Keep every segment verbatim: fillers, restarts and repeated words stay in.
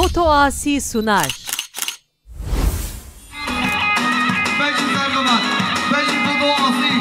Otoasî Sunar. Bejî Zergovan, bejî Bobo Asî.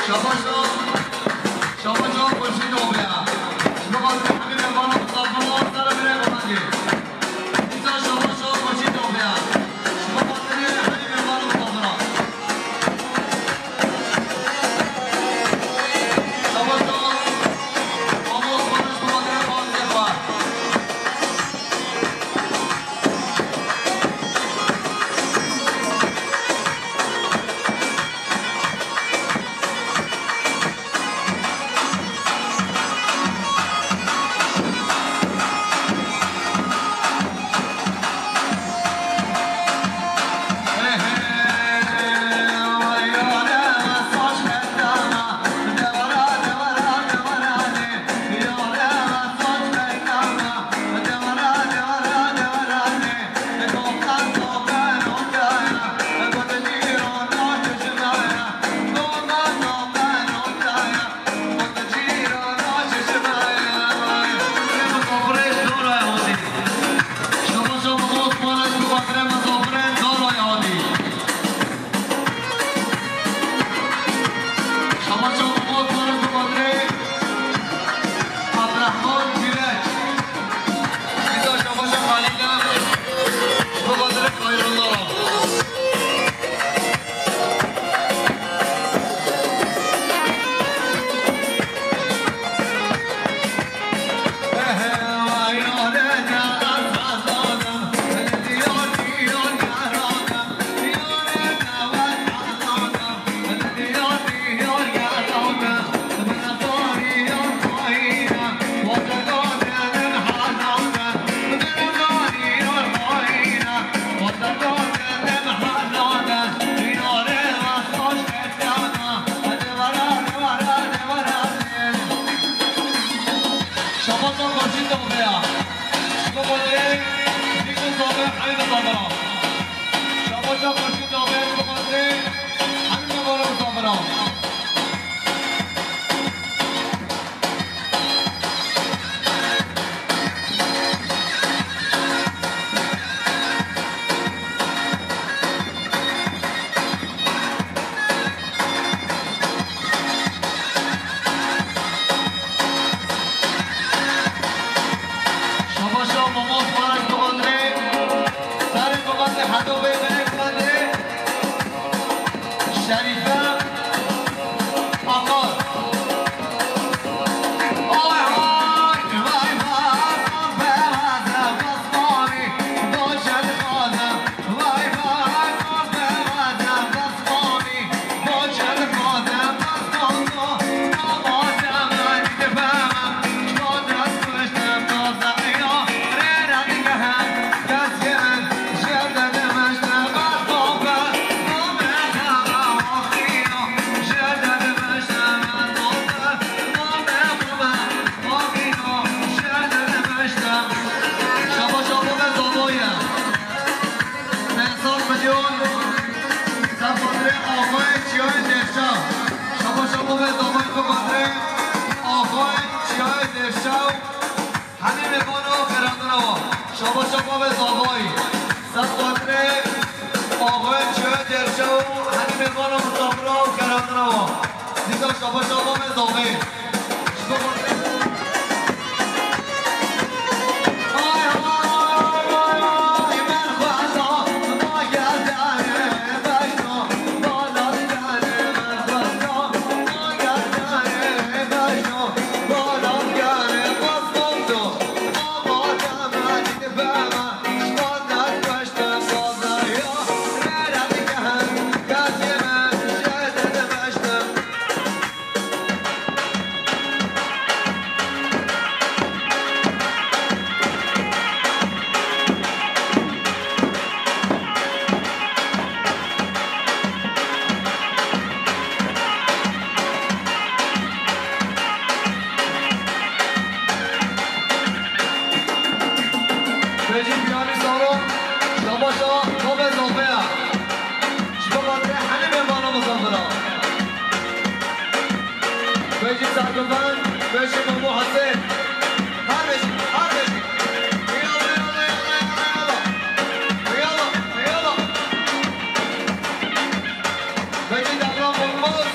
Şabaşo, şabaşo, kurşî dobe ya. Şubat hemî mevana musafirlar sere bire komandî. Dîsa şabaşo, kurşî dobe ya. Şubat hemî mevana musafirlar. Şabaşo, amos barış, şubat hemî mevana musafirlar. Şabaşa kurşî dobe ya. Şubat hemî mevana musafirlar. Şabaşa kurşî dobe, şubat hemî mevana musafirlar. Şabaşa Mamos Baraj Bogandrê, Sarê Bogandrê Hedo Bey, Belê Bogandrê Şerîfe Akar. Behzad Milyon, ser xatirê Axayê Çiyayê Dêrşa. Şabaşa xwe ve zavayî, bi xatirê Axayê Çiyayê Dêrşa û hemî mêvana xêrandina wan. Şabaşa xwe ve zavayî. Ser xatirê Axayê Çiyayê Dêrşa û hemî mêvana, misafira û xêrandina wan. Dîsa şabaşa xwe ve zavayî. Fecî Piyanî Salon, şabaşa Babê Zafeya. Ji bo xatirê hemî mêvana mizafira. Vejî Sergulben, vejî Memo Hesen. Her vejî, her vejî. Yalla, yalla, yalla, yalla. Yalla, yalla, yalla. Vejî Devran Korkmaz.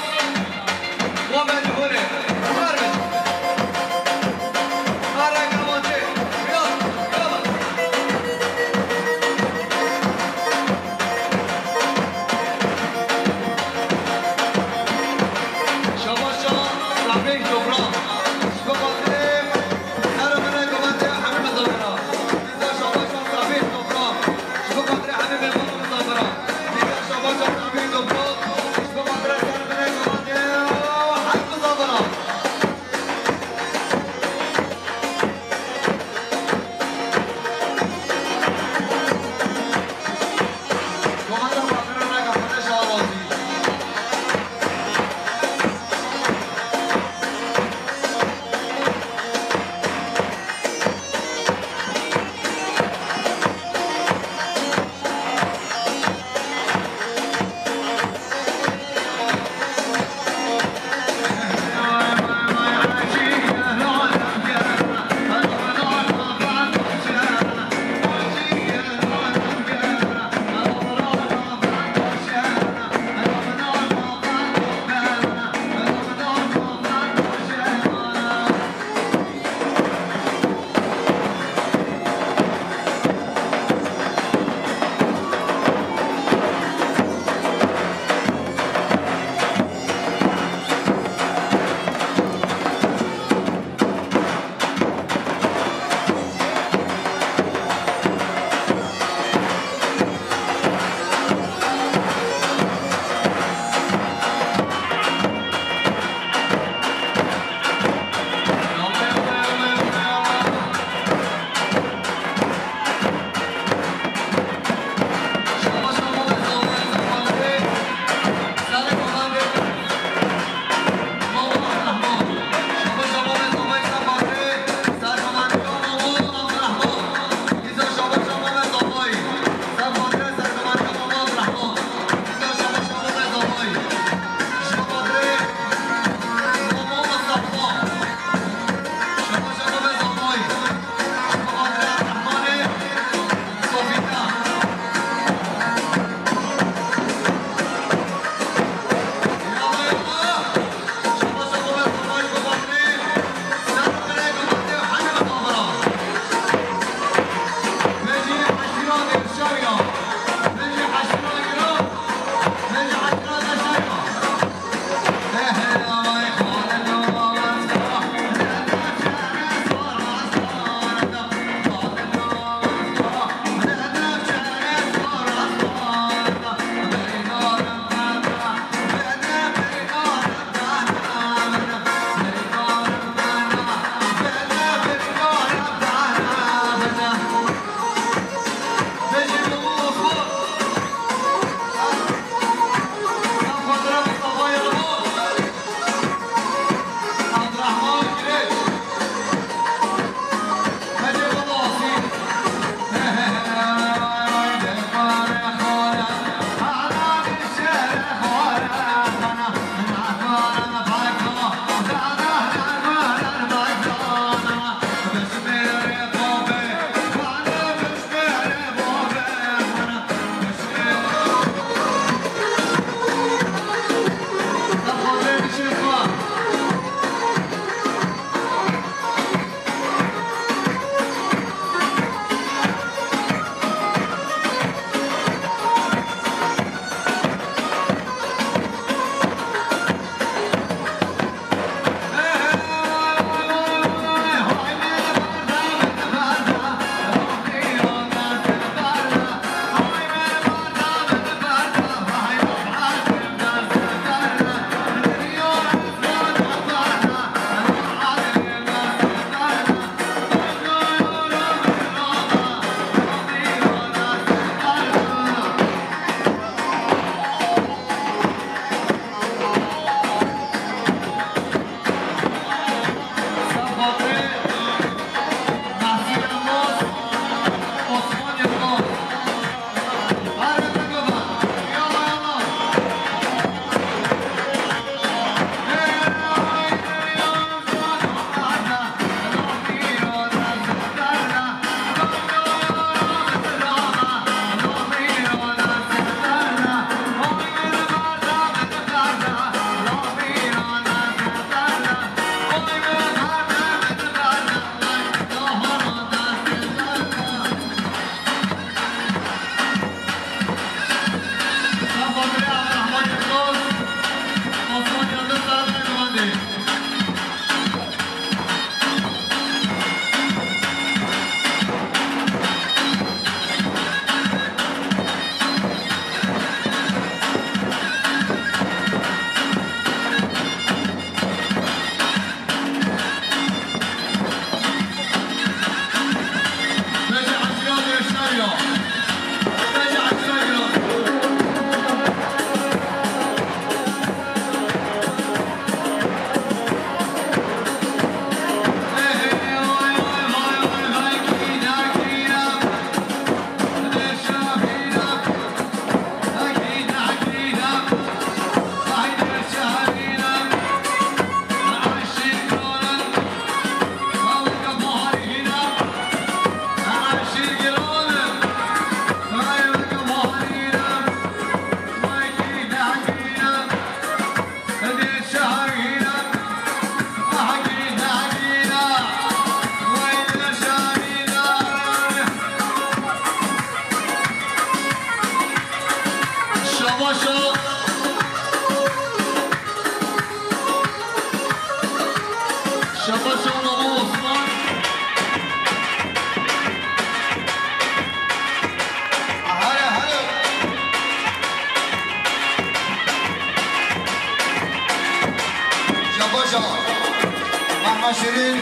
Mehmet Şirîn,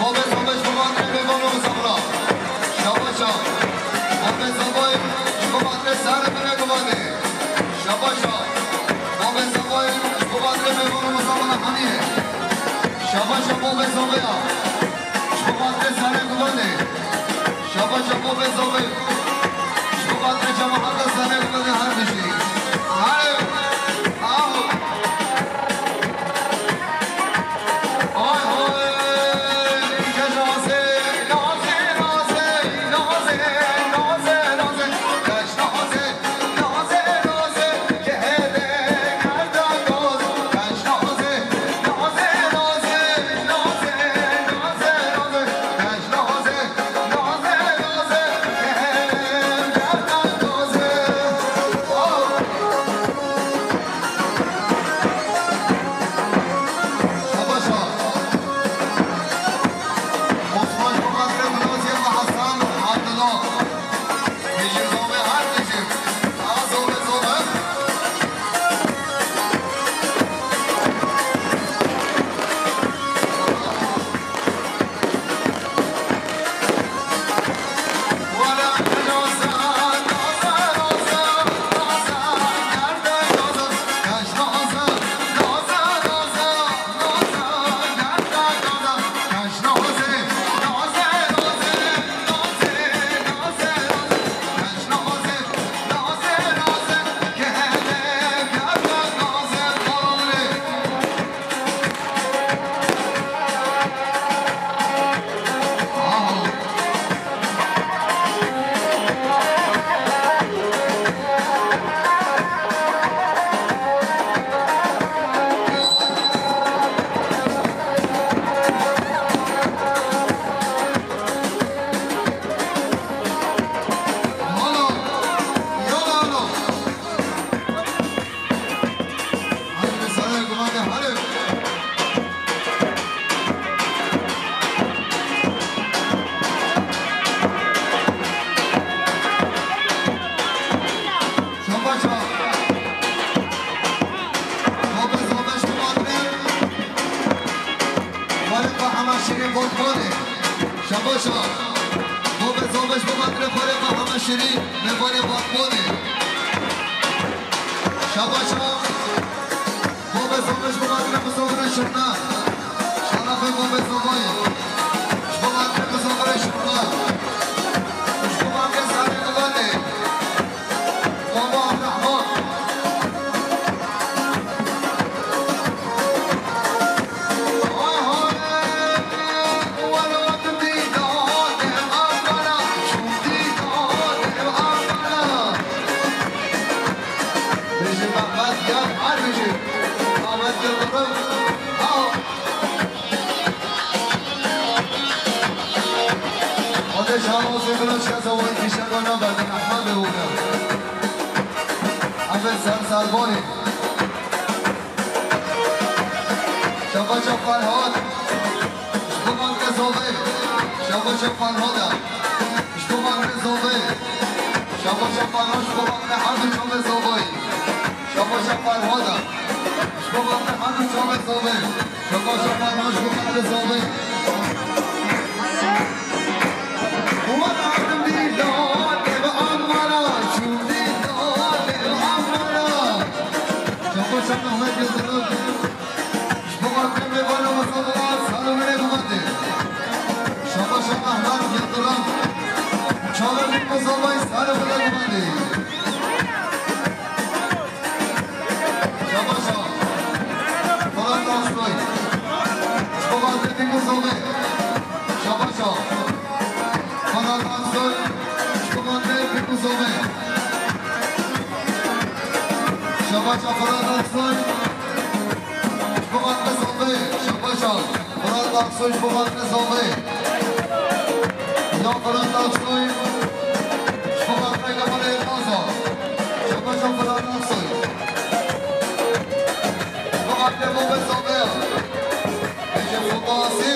Bobê Zobê ji bo xatirê mêvan û misafira. Şabaşa. Bobê Zobê ji bo xatirê serê min ê gumanê. Şabaşa. Bobê Zobê ji bo xatirê mêvan û misafira hemî. Şabaşa Bobê Zobê ya. Ji bo xatirê serê gumanê. Şabaşa Bobê Zobê. Ji bo xatirê cemahata serê gumanê her bijî. Hale. Aho. Şabaşa. Bobê Zobê ji bo xatirê xwarê xwe heme şirîn, mêvanê Batmonê. Şabaşa. Bobê Zobê ji bo xatirê misafirê şirna. Şerefê Bobê Zobê. Ji bo xatirê misafirê şirna. Ji bo xatirê serê gumanê. Xwedê şansê min û şansê wan kişe ku naberdin Ehmed û Emed Ser Serbonî. Şabaşa Ferhat. Ji bo Mehmet Zobê. Şabaşa Ferhat e. Ji bo Mehmet Zobê. Şabaşa Ferhat ji bo Mehmet Hemdû Çavê Zobê. Şabaşa Ferhat e. Ji bo Mehmet Hemdû Çavê Zobê. Şabaşa Ferhat ji bo Mehmet Zobê. Şabaşa Mehmet Yıldırım. Ji bo xatirê mêvana Mustafa Salomê guhate. Şabaşa Mehmet Yıldırım. Çavê Mustafa Salomê guhate. Şabaşa. Ferhat Aksoy. Ji bo xatirê Mustafa. Şabaşa. Ferhat Aksoy. Ji bo xatirê Mustafa. Şabaşa Ferhat Aksoy. Ji bo xatirê Zobê, şabaşa. Ferhat Aksoy ji bo xatirê Zobê. Ya Ferhat Aksoy. Ji bo xatirê Kemalê Naza. Şabaşa Ferhat Aksoy. Ji bo xatirê Bobê Zobê. Bêje Futasî.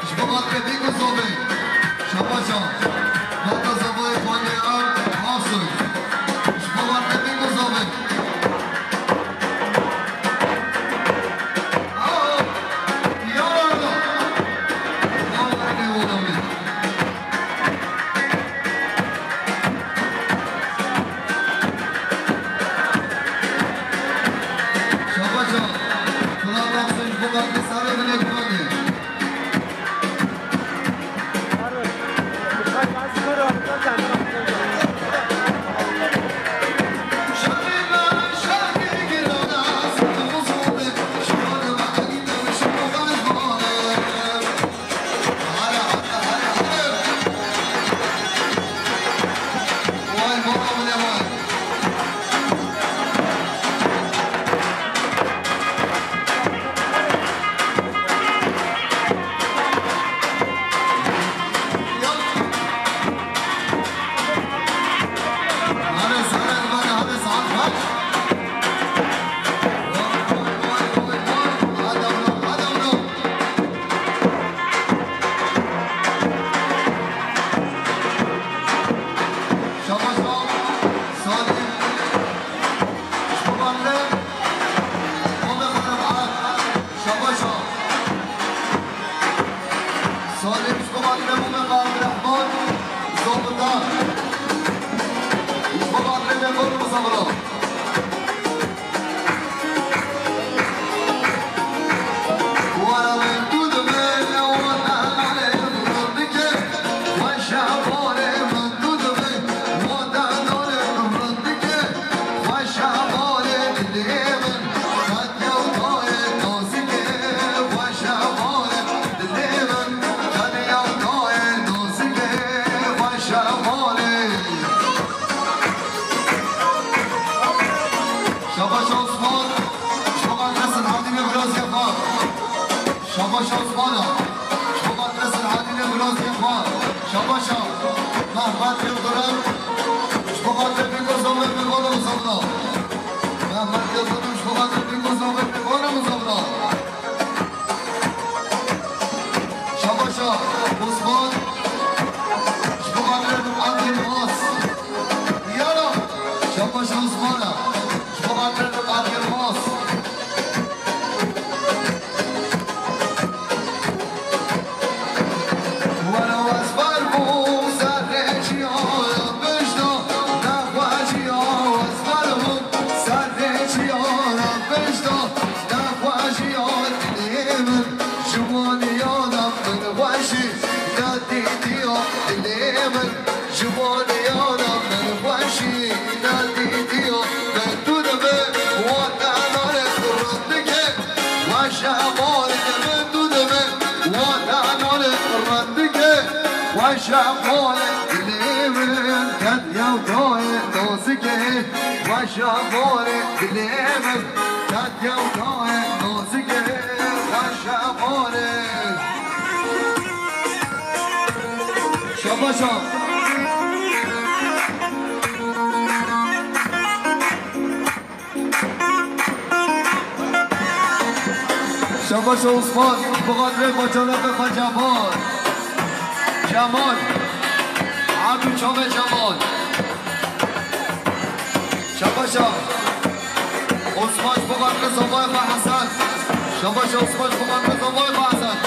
Ji bo xatirê Bîk û Zobê. Şabaşa. Bata Zobê Xwendê Erd Asoy. Ji bo xatirê Bîk û Zobê. Aa! Ya! Ya! Şabaşa. Fırat Aksoy ji bo xatirê Sarê Binê Xwendê. Salim ji bo xatirê Mûmê Abdurehman, Zobita. Ji bo xatirê Mevlût Musafiro. Wara min tu dibin, ew wata nalê rindike. Xweşa xwarê min tu dibin, wata nalê rindike. Xweşa xwarê dilê min, qet yew tayê nozike. Xweşa xwarê dilê min, qet yew tayê nozike. Xweşa xwarê. Şabaş Osman, ji bo xatirê Selahattinê Virazê xwe. Şabaş Osman, ji bo xatirê Selahattinê Virazê xwe. Şabaş Mehmet Yıldırım, ji bo xatirê Bîk û Zobê pêvana muzavna. Mehmet Yıldırım, ji bo xatirê Bîk û Zobê pêvana muzavna. Şabaş Osman, ji bo xatirê Rifat Yılmaz. Yala, şabaş Osman, ji bo xatirê Rifat Yılmaz. Were wezber bû serê çiyana pişta, nexweşiya wezber bû serê çiyana pişta, nexweşiya dilê min, ji wan yana min xweşî, nedîtiya dilê min. Ji wan yana min xweşî nedîtiyo, min tu dibî, wate nalê rindike. Xweşe malê min tu dibî, wate nalê rindike. Xweşe malê dilê min, qet yew tayê nozike. Xweşe malê dilê min, qet yew tayê nozike. Xweşe malê. Şabaşa. Şabaşa Osman, bi xatirê bacaneke xwe Cemal. Cemal. Ebdû çavê Cemal. Şabaşa. Osman ji bo xatirê zavayê xwe Hesen. Şabaşa Osman ji bo xatirê zavayê xwe Hesen.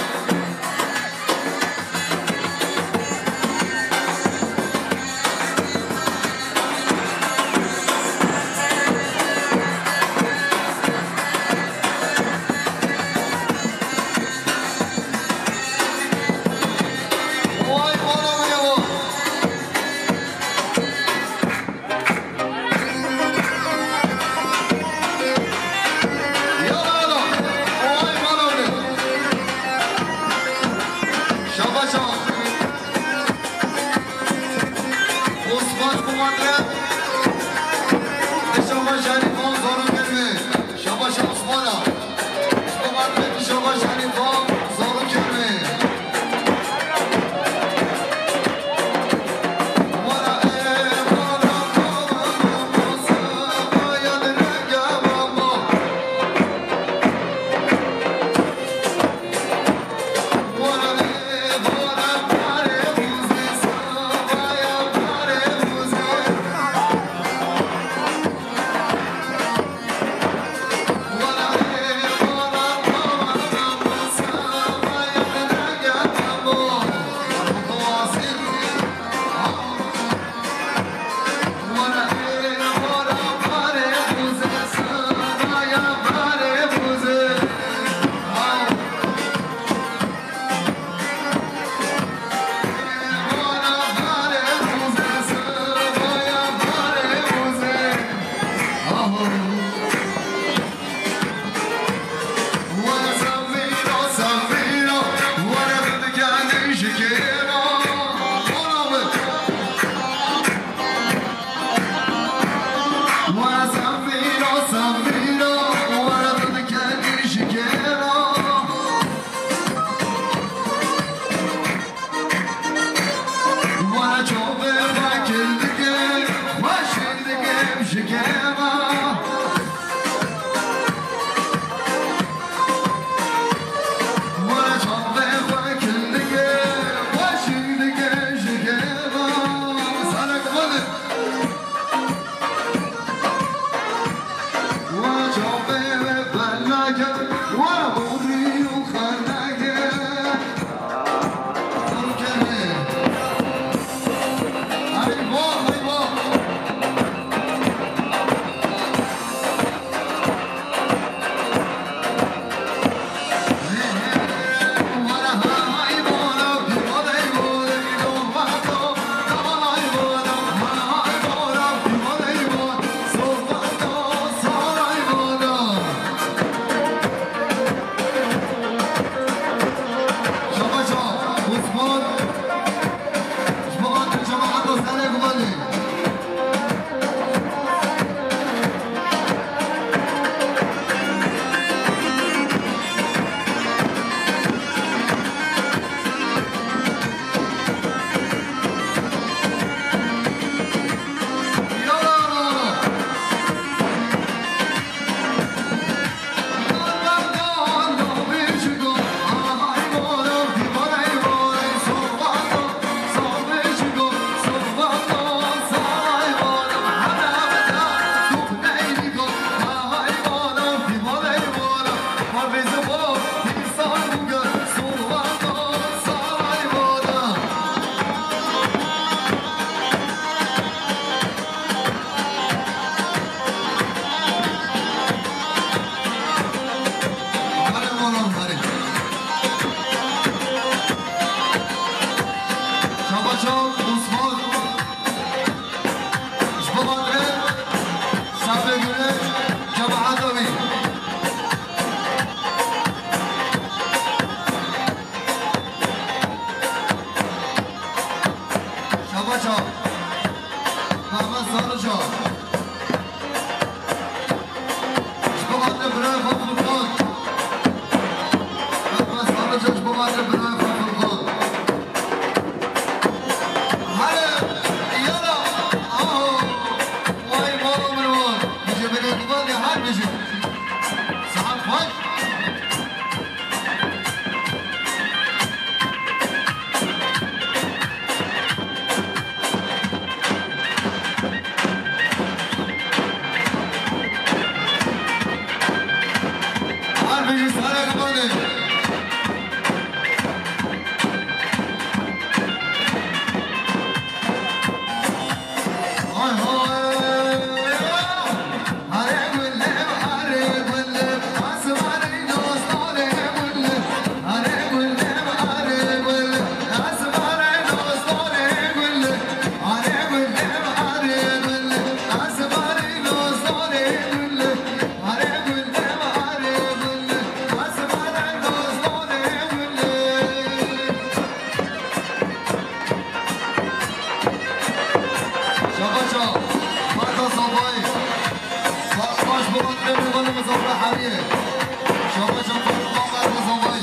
Şaba şaba, Muhammed Muzaffer.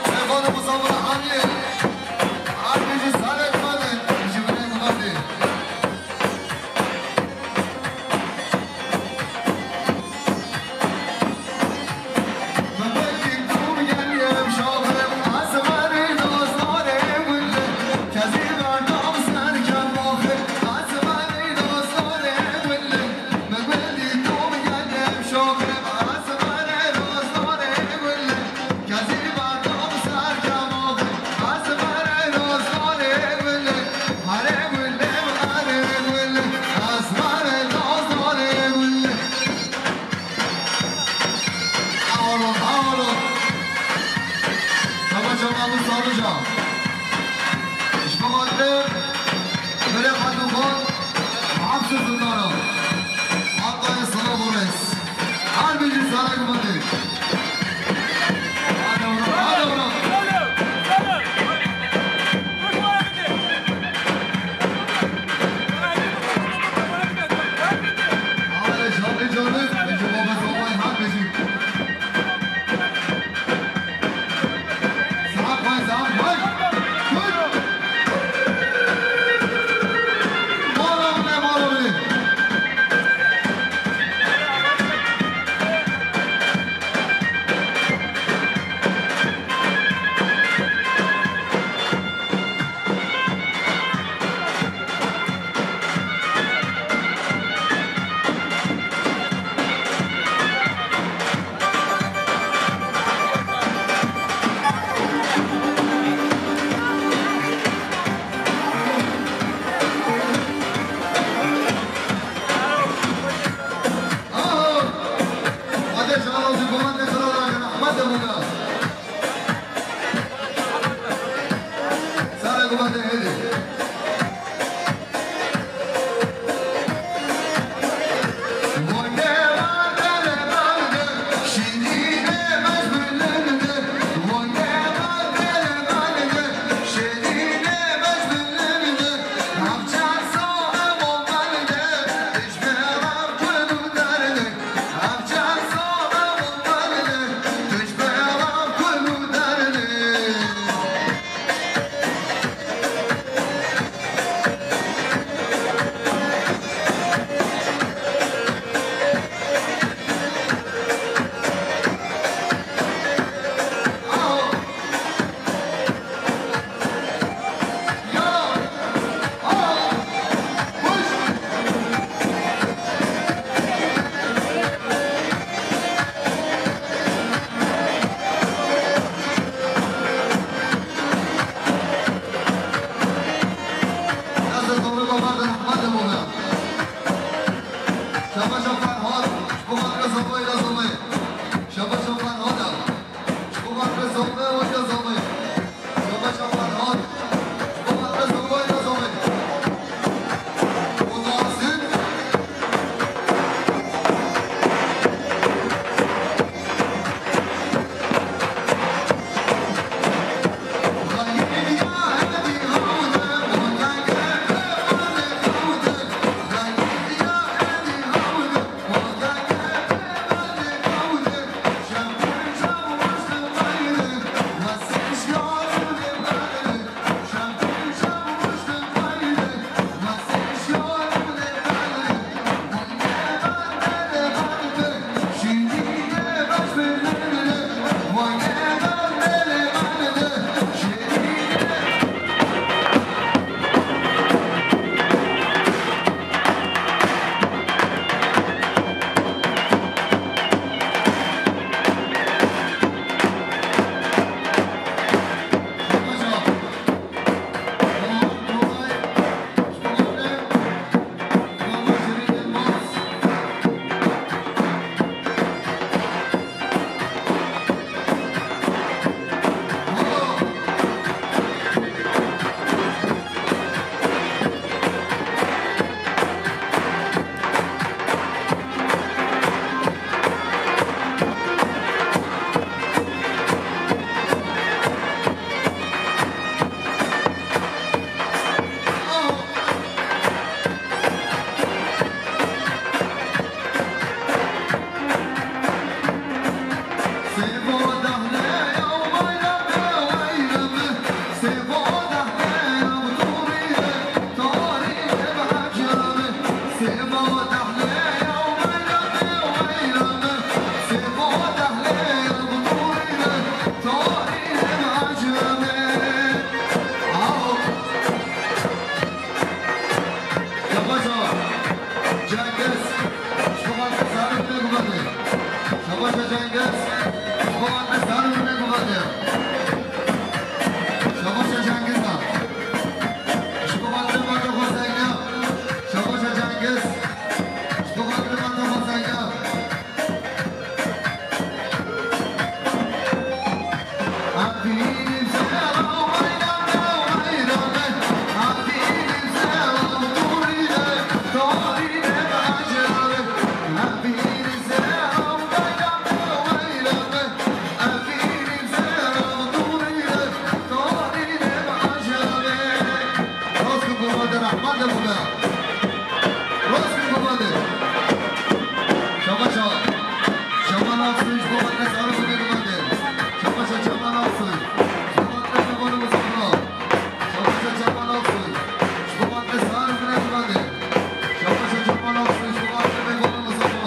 Efendim Muzaffer Hamiye. Harbiji Salih Muhammed. Ji binê Muhammed. Sağ olun, sağ olun. Çaba çaba bu sarıca. Ji bo xatirê Belê Xatûxan, Muhammed Sultanov. Hatta Esra Boris. Her biri sana gumanê. Hadi oğlum, hadi oğlum. Hadi canlı canlı. Ece baba sabah her biri. Saat vay, saat vay. Dur. Mala bile, mala bile. Rehman de bûbe. Rast bû bûbe de. Şabaşa. Cemal Aksoy ji bo xatirê zarok bûbe bûbe de. Şabaşa Cemal Aksoy. Ji bo xatirê Cemal Aksoy. Şabaşa Cemal Aksoy. Ji bo xatirê zarok bûbe bûbe de. Şabaşa Cemal Aksoy. Ji bo xatirê Cemal Aksoy.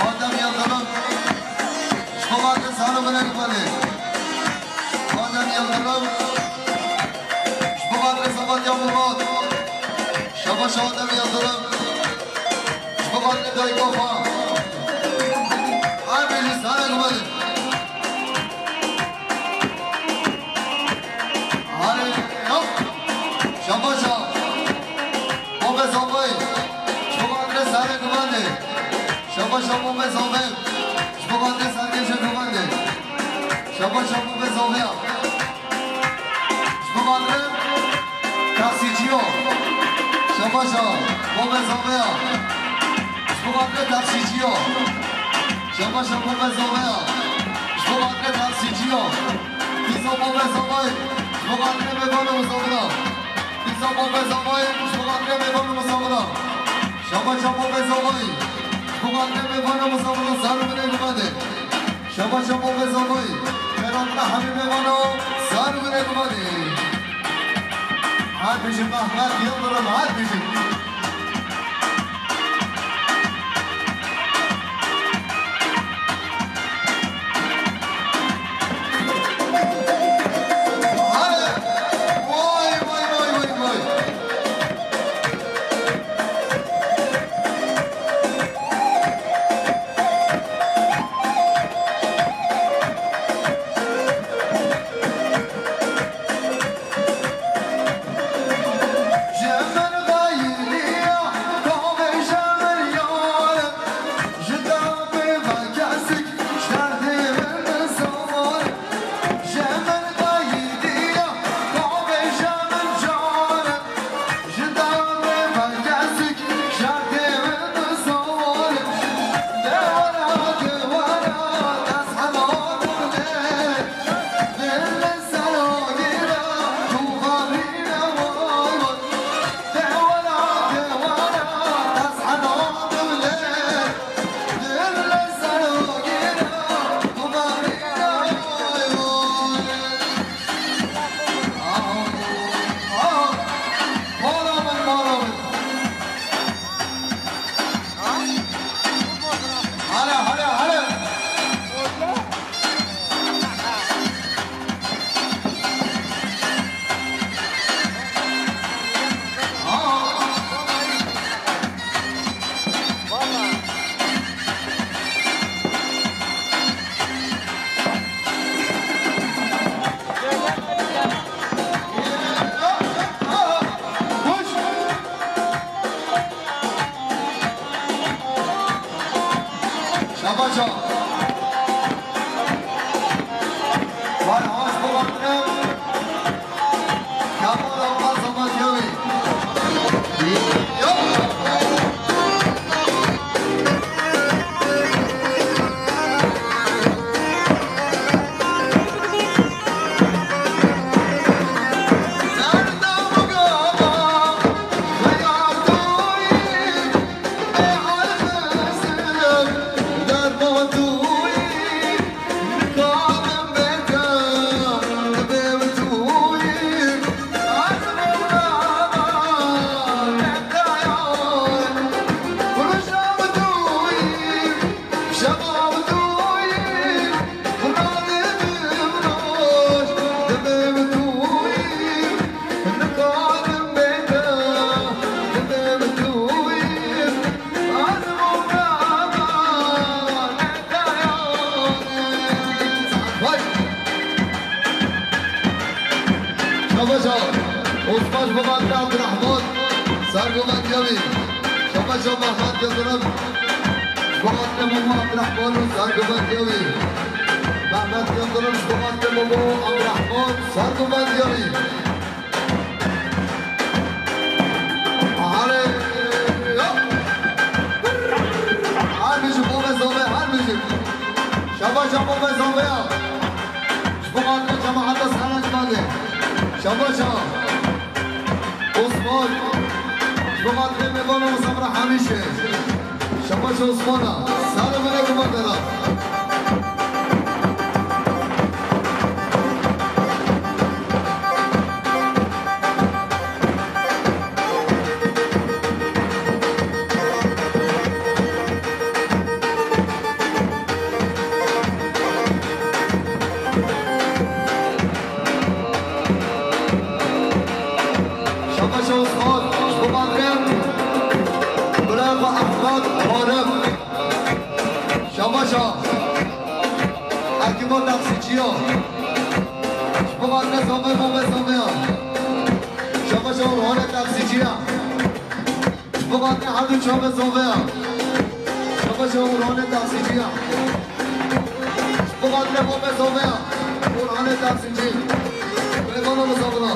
Adem Yıldırım. Ji bo xatirê zarok bûbe bûbe de. Adem Yıldırım. Ji bo xatirê Sabatya Murat. Şabaş Adem Yıldırım. Ji bo xatirê dayika xwe. Her bêjin zarok bûbe de. Hare, hop. Şabaşa. Bobe Zobay. Ji bo xatirê zarê gumane. Şabaşa Bobe Zobay. Ji bo xatirê zarkêşa gumane. Şabaşa Bobe Zobaya. Ji bo xatirê taksîciyo. Şabaşa Bobe Zobaya. Ji bo xatirê taksîciyo. Şabaşa Bobe Zobaya. Ji bo xatirê taksîciyo. Pîza Bobe Zobay. Ji bo xatirê mêvan û misafiran. Pîza Bobe Zobay. Ji bo xatirê mêvan û misafiran. Şabaşa Bobe Zobay. Ji bo xatirê mêvan û misafiran. Zarok bûbe bûbe de. Şabaşa Bobe Zobay. Xêrhatina hemî mêvan û zarok bûbe bûbe de. Her bijî Mehmet Yıldırım, her bijî. Hadi. Vay, vay, vay, vay, vay. Şabaş ağa. Osman ji bo xatirê Abdurrahman. Ser guvan diyawî. Şabaş ağa Mehmet Yıldırım. Ji bo xatirê Memo Abdurrahman û ser guvan diyawî. Mehmet Yıldırım ji bo xatirê Memo Abdurrahman. Ser guvan diyawî. Hare, hop. Her bijî, bo me zave, her bijî. Şabaş ağa, bo me zave ya. Ji bo xatirê cemaeta Saraç Bade. Şabaş ağa. Osman. Ji bo xatirê mêvana Musafira Hemîşe. Şabaş Osmana, sar û binê guman dera. Şabaş Osman, ji bo Badem, birayê xwe Ehmed Arif. Şabaş a. Hekîma taksîciya. Ji bo Badem zomê, zomê, zomê ya. Şabaş a, Orhanê taksîciya. Ji bo Badem her du çavê zomê ya. Şabaş a, Orhanê taksîciya. Ji bo Badem zomê, zomê ya. Orhanê taksîcî. Bêbana mizabina.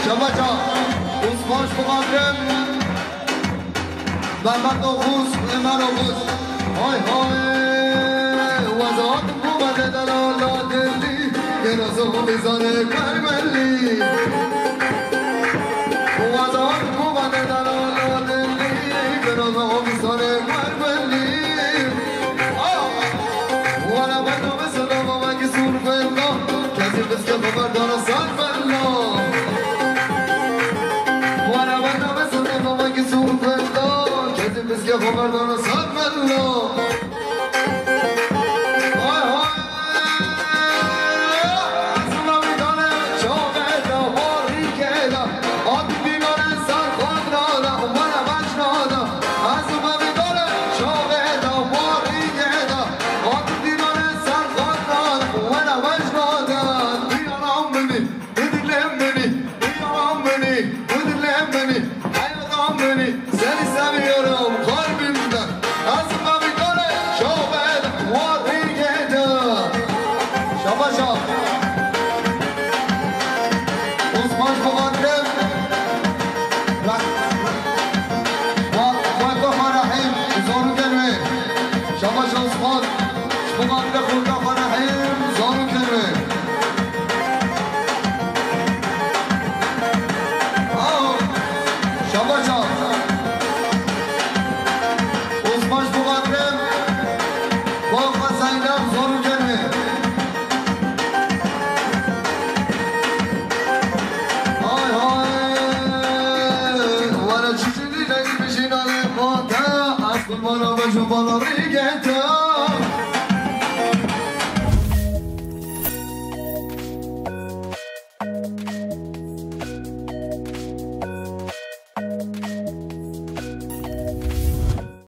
Şabaş a. Osman ji bo Badem. Mehmet Oğuz, Ömer Oğuz. Hay hay. Wezat bu bende delala dilli. Gel o zaman bizane Kermeli. Wezat bu bende delala dilli. Gel o zaman bizane Kermeli. Ah! Wala benda mesela baba ki sur benda. Kesin biz ke haber dana sar bella. Wala benda mesela baba ki sur benda. Kesin biz ke haber dana sar bella. Hay hay. Zula vidane, çaveda, barikeda. At dinare sar khodrada, wala başlada. Zula vidane, çaveda, barikeda. At dinare sar khodrada, wala başlada. Diyaram bini. Hıdırlem beni, yaram beni, hıdırlem beni, hayran beni, seni seviyorum kalbimden. Azma bir tane şahbet var yedi. Şabaşa. Osman Kovantem. Bak. Bak, bak, bak, Rahim. Zoru gelme. Şabaşa Osman. Ji bo xatirê xwe, xwe rehîm, zarokên wê. Aw, şabaş a. Osman ji bo xatirê xwe, xwe Zeynep, zarokên wê. Hay hay, were çiçilî leyl bijîna lê xwe te, ez qurbana be ji bala rîgê te.